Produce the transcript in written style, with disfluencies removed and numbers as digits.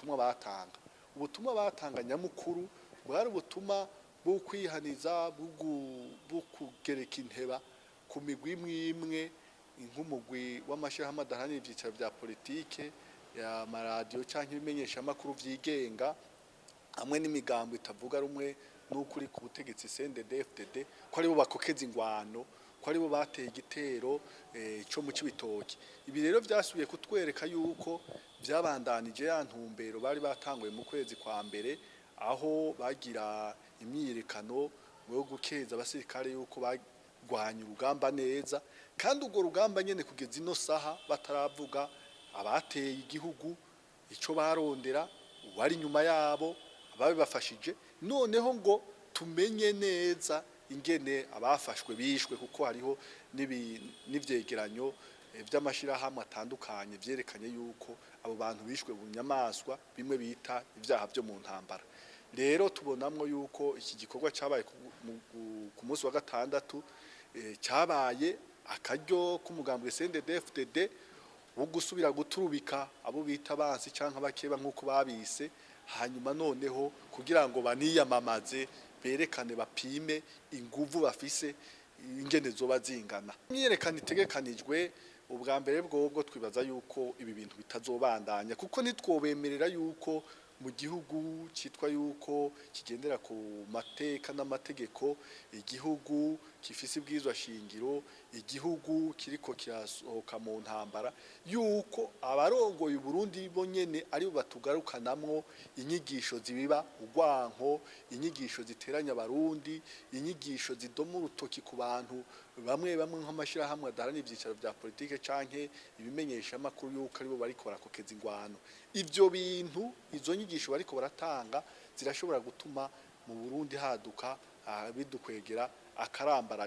Ubutumwa batanga, ubutumwa batanga nyamukuru bwari ubutumwa bwo kwihaniza, bwo kugereka inteba ku migwi imwe imwe, nk'umugwi w'amashyirahamwe adaharanira ibyicaro bya politike, amaradiyo cyangwa ibimenyeshamakuru byigenga, hamwe n'imigambo itavuga rumwe n'ukuri ku butegetsi CNDD-FDD, ko aribo bakokeza ingwano, ko aribo bateye igitero cyo mu Cibitoki. Ibi rero byasubiye kutwereka yuko byabandanije ya ntumbero bari batanguye mu kwezi kwa mbere, aho bagira imyiyerekano yo gukeza abasirikare yuko bagwanye urugamba neza, kandi urwo rugamba nyene kugeza ino saha bataravuga abateye igihugu, ico barondera, uwari inyuma yabo, ababibafashije, noneho ngo tumenye neza ingene abafashwe bishwe, kuko hariho n'ivyegeranyo vy'amashirahamwe atandukanye vyerekanye yuko abo bantu bishwe bunyamaswa, bimwe bita ivyaha vyo mu ntambara. Rero tubonamwo yuko iki gikorwa cabaye ku munsi wa gatandatu cyabaye akaryo k'umugambwe CNDD-FDD wo gusubira guturubika abo bita bansi canke abakeba nk'uko babise, hanyuma noneho kugira ngo baniyamamaze, berekane, bapime inguvu bafise ingene zoba zingana. Imyiyerekano itegekanijwe, ubwa mbere bwobwo twibaza yuko ibi bintu bitazobandanya, kuko ntitwobemerera yuko mu gihugu cyitwa yuko kigendera ku mateka n'amategeko, igihugu gifise ibwirizwa shingiro, igihugu kiriko kirasohoka mu ntambara, yuko abarongoye Burundi bo nyene aribo batugarukanamwo inyigisho zibiba urwanko, inyigisho ziteranya abarundi, inyigisho zidoma urutoki ku bantu bamwe bamwe nk'amashirahamwe adaharanira ivyicaro vya politike canke ibimenyeshamakuru, yuko aribo bariko barakokeza ingwano. Ivyo bintu, izo nyigisho bariko baratanga zirashobora gutuma mu Burundi haduka bidukwegera akarambara.